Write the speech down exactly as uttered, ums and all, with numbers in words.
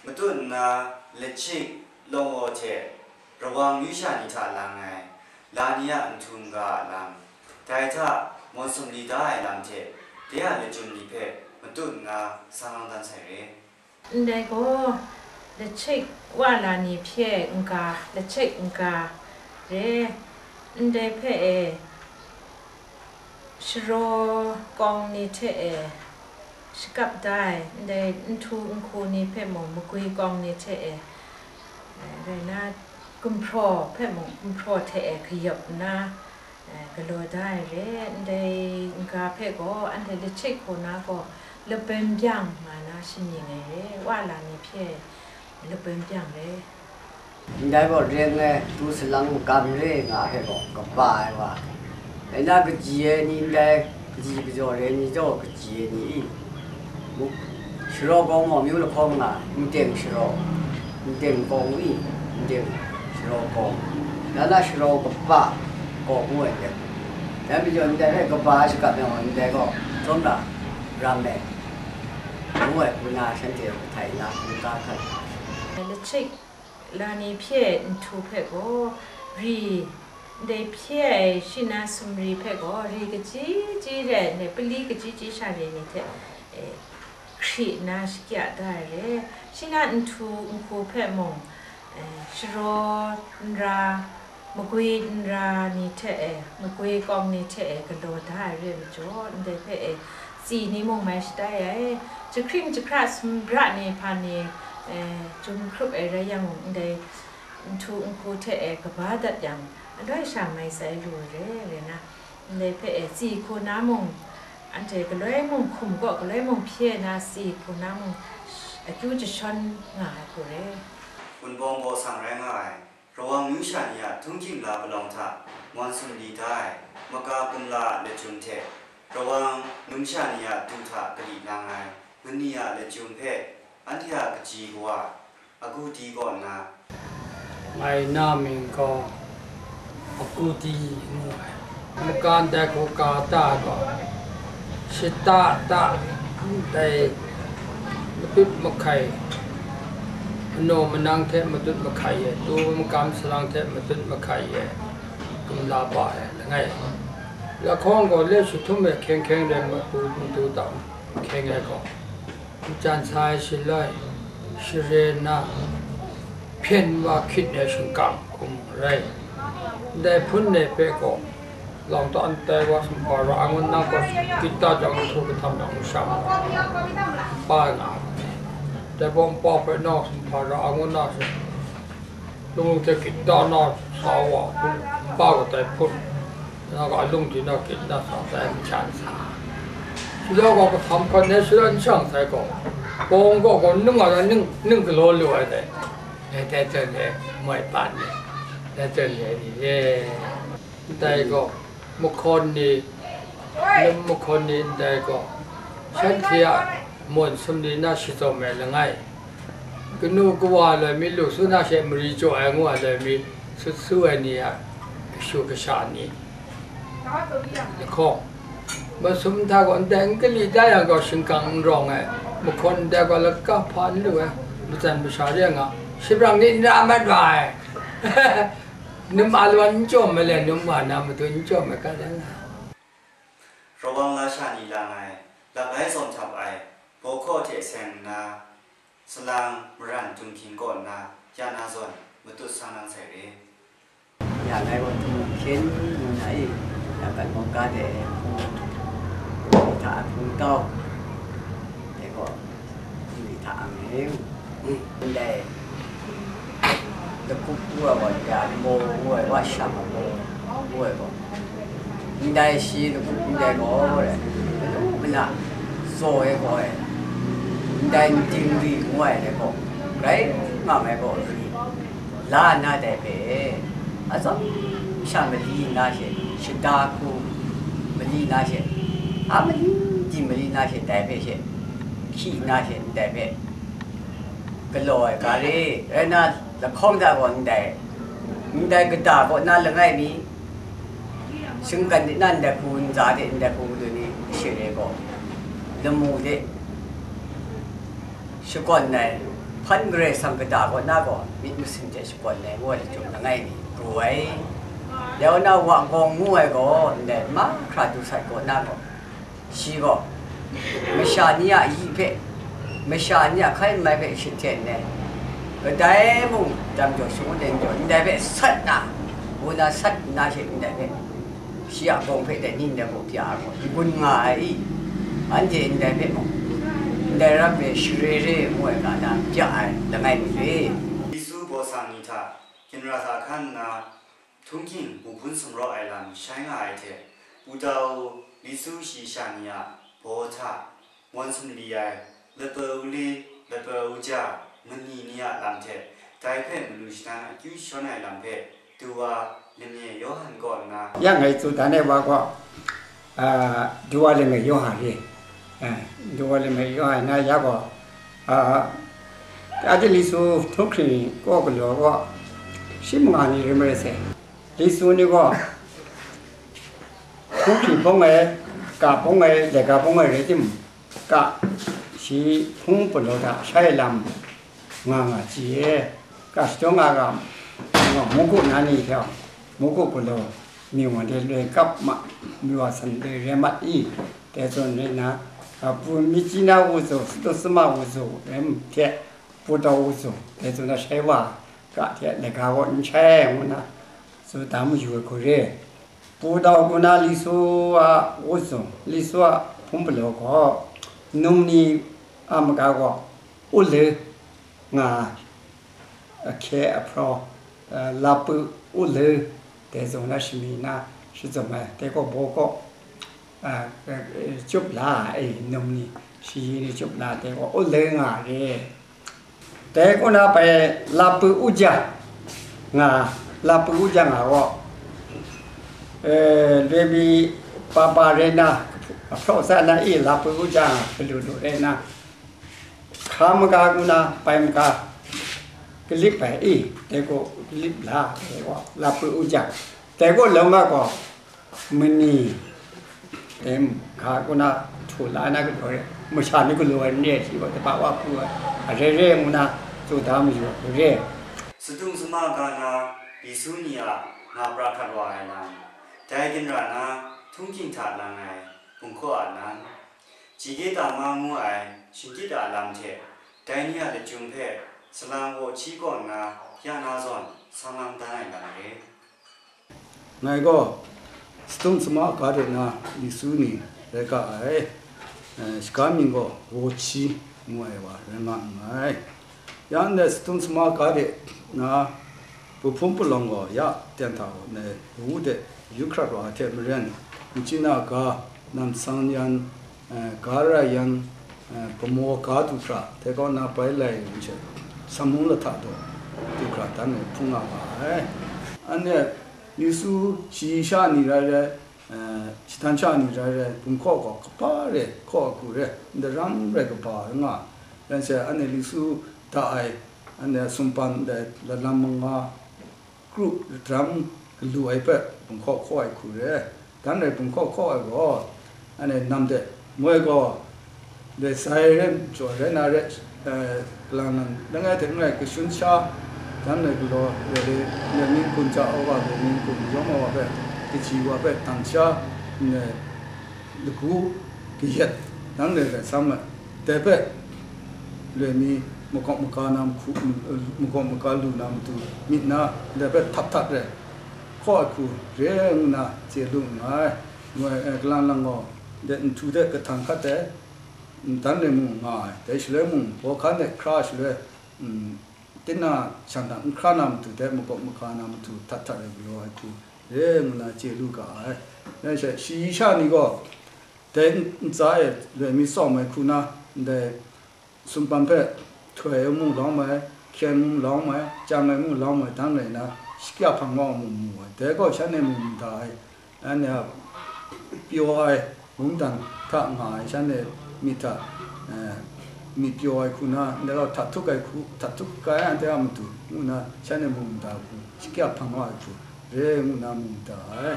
Matut nna, lachik, lawng-aw hte rawang yu sha ni hta lang ai, la ni a nhtu n-ga a lam, dai hta mawn sumli da ai lam hte, de a lachyum ni hpe matut nna sang lang dan sai re. Ndai gaw, lachik wa la ni hpye n-ga, lachik n-ga re, ndai hpe e, sharaw kawng ni hte e shakap da ai, ndai nhtu nhku ni hpe mung, magwi kawng ni hte e, rai na, gumhpraw hpe mung, gumhpraw hte e kayawp nna, galaw da ai re. Ndai n-ga hpe gaw, anhte lachik hku na gaw, laben byang nga na shamying ai re, wa la ni hpye laben byang re. Ndai gaw reng ai, tu salang magam re nga ai hpe gaw, kaba ai wa, dai na kaji ai ni ndai, kaji kajaw re ai ni gaw, kaji ai ni i, mu-, sharaw kawng maw, myu lahkawng nga, n teng sharaw, n teng kawng i, n teng sharaw kawng, na na sharaw kaba kawng ngu ai hte, dai majaw ndai hpe kaba ai shakap yang gaw, ndai gaw tsawmra ram ai, ngu ai hku na shanhte htai na hkungga hkat. Lachik la ni hpye nhtu hpe gaw, ri, ndai hpye ai shi na sumri hpe gaw, ri kaji ji re ai, ndai pali kaji ji sha re ni hte, e, hkri nna shakya da ai re. Shi na nhtu nhku hpe mung, e, sharaw n ra, magwi n ra ni hte e, magwi kawng ni hte e galaw da ai re majaw, ndai hpe e, tsi ni mung mai shatai ai, jahkring jahkra sumra ni hpa ni, e, jum hkrup ai rai yang mung, ndai nhtu nhku hte e kaba dat yang, aloi sha mai tsai lu ai re, re na, ndai hpe e tsi hku na mung, anhte galoi mung hkum kaw, galoi mung hpye na tsi hku na mung, akyu jashawn nga ai hku re. Wunpawng baw sang rai nga ai, rawang numsha ni a htunghking la palawng hta mawn sumli da ai, maka kumla a lachyum hte, rawang numsha ni a du hta kali lang ai, mani a lachyum hpe, anhte a kaji kawa, agu di kaw nna, ngai na mying gaw agu di ngu ai. Makan dai hku ka ta gaw, shata ta ndai matut mahkai, manaw manang hte matut mahkai e, tu makam salang hte matut mahkai e, kumla ba ai langai. Lahkawng gaw le shuhtum e hkyeng hkyeng rai matu matu tam hkyeng ai gaw, jan sa ai shaloi, share na, hpyen wa hkyit ai shingkang hkum rai. Ndai hpun e hpe gaw, lang ta ntai wa sumhpa ra ai ngu nna gaw, kita jang htu kahtam jang shang, npa nga ai. Dai gaw npa hpe nau sumhpa ra ai ngu nna she, lung hte kita na sa wa hpun, npa gaw dai hpun, na ga lung di na, kit na sa dai mahkyan sa. Shalaw gaw kahtam hkan ai, shalaw n shang sai gaw, pawng gaw gaw nung a ning, ning galaw lu ai dai. Dai, dai zawn e moi pan e, dai zawn e ni e. Ndai gaw, mahkawn ni, num mahkawn ni ndai gaw, shanhte a mawn sumli na shazawm ai langai. Kanu kawa loi mi lu su na she mari jaw ai ngu ai loi mi sut su ai ni a kashu kasha ni lahkawng, masum nta gaw ndai n kali da yang gaw shingkang n rawng ai, mahkawn ndai gaw laka hpa n lu ai, matsan masha re nga, shibrang ni n ra mat wa ai. Num a lawan n jawm ai le, num wa na matu n jawm ai, ka dan nga. Rawang lasha ni lang ai, lap lai zawm htap ai, baw hkaw hte seng nna, salang maran dumhpyin kaw nna, ya na zawn matut sang nang sai re. Ya ngai gaw htum hkyen ngu na i, ya kat mawng ga de, hta hpung tau, dai gaw, hta ang e, ndai, lagup ngu ai gaw, ya lamaw ngu ai, wa shang ai gaw, ngu ai gaw, ndai shi lagup ndai gaw, rai, manu mana zaw ai gaw, ndai ndingri ngu ai dai gaw, rai nga ai gaw, ri. La nna dai hpe, atsawm sha mali nna she, shada hku mali nna she, a mali di mali nna she, dai hpe she, hkyi nna she, ndai hpe galaw ai ga re, rai nna, lahkawng hta gaw ndai, ndai kata kaw na langai mi, shinggan de na ndai hku ntsa de, ndai hku madu ni share gaw, lamu de, shakawn ai, Hpan Karai Kasang kata kaw na gaw, myit masin hte shakawn ai ngu ai lachyum langai mi pru ai. Yau na wa gawng ngu ai gaw, ndai mahkra du sat kaw na gaw, shi gaw masha ni a yi hpe, masha ni a hkai nmai hpe shit hte ndai, kadai mung dam jaw shangun ai jaw ndai hpe sat na, ngu na sat nna she ndai hpe, shi a gawng hpe dai ning dai gaw bya ai gaw, n-gun nga ai i? Anhte ndai hpe mung, ndai ram e share re ngu ai ga na bya ai langai mi re. Li Su baw sang ni hta, ginra hta hkan nna, htunghking bu hpun sumraw ai lam shai nga ai hte, Pu Dau, Li Su shayi sha ni a baw hta, wan sumli ai, lape u le, lape u ja, mani ni a lam hte, dai hpe malu shadan akyu shawn ai lam hpe, du wa Lemye Yawhan kaw nna, ya ngai tsu dan ai wa gaw, a, du wa Lemye Yawhan re. A, du wa Lemye Yawhan na ya gaw, a, a, Li Su htunghking kaw galaw gaw, shi manga ni rai marai sai. Li Su ni gaw, htunghking bawng ai, ka bawng ai, laika bawng ai rai timung, ka shi hpung palaw hta shai lam nga nga chye, ka shadawn nga ga, mungku na ni hte, mungku galaw, mi wa de loi kap ma, mi wa san loi rai mat i, dai zawn rai nna, a, pu mi chyi na u zaw, sutut sama u zaw, rai hte, Pu Dau u zaw, dai zawn na shai wa, ka hte laika gaw n shai ai ngu na, tsu da mayu ai hku re. Pu Dau kaw na Li Su a u zaw, Li Su a hpung palaw gaw, num ni a maga gaw, u le nga, ahkye ahpraw, a, lapu u le, dai zawn na shami na shazawm ai, dai gaw baw kaw, a, a, cup la, e, num ni, shayi ni cup la, dai gaw u le nga re. Dai kaw na bai lapu u ja nga, lapu u ja nga gaw, e, loi mi pa pa rai na, ahpraw sa na i lapu u ja nga, galu lu rai na, hka maga ngu na bai maga kalip ai i, dai gaw kalip la, dai gaw lapu u ja. Dai gaw lawm a gaw, mani, em, hka kaw na htu la na galaw ai, masha ni galaw ai ni e shi gaw, daba wa hku ai, a re re ngu na, tsu da mayu ai hku re. Sadung sama ga na, Li Su ni a nga pra hkrat wa ai lam, dai ginra na, htunghking hta lang ai, bunghkaw a lam, Jige Tama ngu ai, shingkyit a lam hte, dai ni a lachyum hpe, salang kawhchi kaw nna, ya na zawn, sang lang dan ai lam re. Ngai gaw, Sadung sama ga de na Li Su ni rai ga ai, eh, shaga mying gaw Wo Chi ngu ai wa rai nga nngai. Ya ndai Sadung sama ga de na bu hpun palawng gaw ya ten hta gaw ndai wu de yu hkrat wa ai hte maren, nchyin a ga, namsang yan, eh, ga rai yan, eh, pamaw ga du hkra, dai kaw na bai lai rin she, samung lahta daw du hkra dan e hpung nga ga ai. Anhte Li Su shayi sha ni rai rai, eh, shatan sha ni rai rai, bunghkaw gaw kaba re, hkaw ai hku re, ndaram rai kaba rai nga, yan she anhte Li Su da ai, anhte sumpan ndai lalam manga, kru daram galu ai hpe bunghkaw hkaw ai hku re. Dan rai bunghkaw hkaw ai gaw, anhte nam de, moi gaw, loi sai rai jaw rai na re, eh, kalang nang langai hte langai kashun sha, dan rai galaw, loi le, loi mi n-gun ja, awa loi mi n-gun yawng awa hpe, kaji wa hpe dang sha, ndai lagu kayat, dan rai rai sam ai. Dai hpe, loi mi makawp maga na mahku, makawp maga lu na matu myit na, dai hpe htap htap rai hkaw ai hku re ngu na chye lu nngai. Ngu ai, eh, kalang lang gaw, dai nhtu de kahtang hkat ai, dan rai mung nga ai. Dai shaloi mung, baw hkan de hkra shaloi, mm, tina shan hta n hkra na matu dai makawp maga na matu htat htat rai galaw ai hku re ngu na chye lu ga ai. Dai she, shayi sha ni gaw, dai ntsa e loi mi tsawm ai hku na, ndai sumpan hpe htoi ai mung lawm ai, hkyen mung lawm ai, chyang ai mung lawm ai, dang rai na, shakya hpang wa mung mu ai. Dai gaw shanhte mung mu da ai, anhte a pyaw ai mungdan hta nga ai, shanhte myit hta, eh, myit pyaw ai hku na, ndai gaw hta htuk ai hku, hta htuk ai anhte a matu, ngu na, shanhte mung mu da ai hku, shakya hpang wa ai hku, re ngu na mung mu da ai.